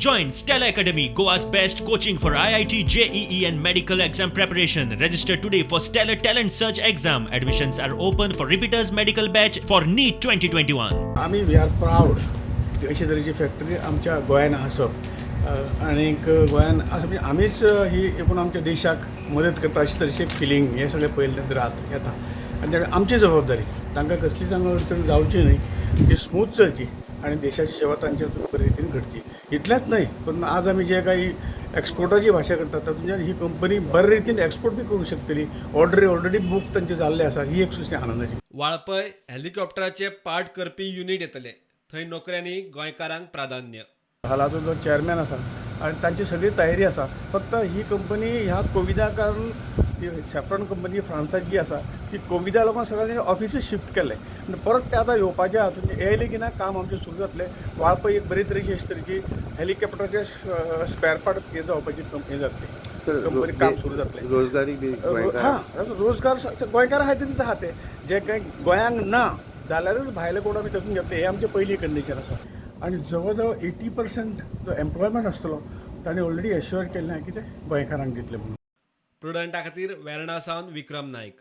Join Stellar Academy, Goa's best coaching for IIT, JEE, and medical exam preparation. Register today for Stellar Talent Search exam. Admissions are open for repeaters medical batch for NEET 2021. आमी we are proud की अशे तरेची factory आमच्या गोंयान आसप आनीक गोंयान आसप म्हणजे आमीच ही एकूण आमच्या देशाक मदत करता अशे तरेचें फिलींग हें सगळें पळयल्लें रात येता आनी त्या आमची जबाबदारी तांकां कसलीच हांगा अडचण जावची न्हय, ती स्मूथ चलची आनी देशाची सेवा तांच्या हातून बरे रितीन घडची. इतलेंच न्हय, पण आज आमी जे काही एक्सपोर्टाची भाशा करतात, तातूंतल्यान ही कंपनी बरे रितीन एक्सपोर्ट बी करूंक शकतली. ऑर्डरी ऑलरेडी बूक तांचे जाल्ले आसा. ही एक सुद्दां आनंदाची. वाळपय हेलिकॉप्टराचे पार्ट करपी युनिट येतले. थंय नोकऱ्यांनी गोंयकारांक प्राधान्य. हालाचो जो चॅरमॅन आसा आनी तांची सगळी तयारी आसा. फक्त ही कंपनी ह्या कोविदा कारण, ही सॅफ्रॉन कंपनी फ्रांसाची जी आसा ती कोविदा लोकांक सगळ्यांनी ऑफिसूच शिफ्ट केल्लें आनी परत ते आतां येवपाचे आहा. तुमचें येयलें की ना काम आमचें सुरू जातलें. वाळपय एक बरे तरेची अशे तरेची हेलिकॉप्टराचे स्पॅर पार्ट हें जावपाची हें जातली कंपनी, काम सुरू जातलें. रोजगारी बी गोंयकारांक. हां, रोजगार गोंयकार खातीरच आहा ते. जे कांय गोंयांक ना जाल्यारूच भायले कोण आमी तातूंत घेतले, हें आमचें पयलीं कंडिशन आसा. आनी जवळ जवळ 80% जो एम्प्लॉयमेंट आसतलो, ताणें ऑलरेडी एश्युअर केल्लें आहा की ते गोंयकारांक दितले म्हणून. प्रुडंटा खातीर वेर्णा सावन विक्रम नायक.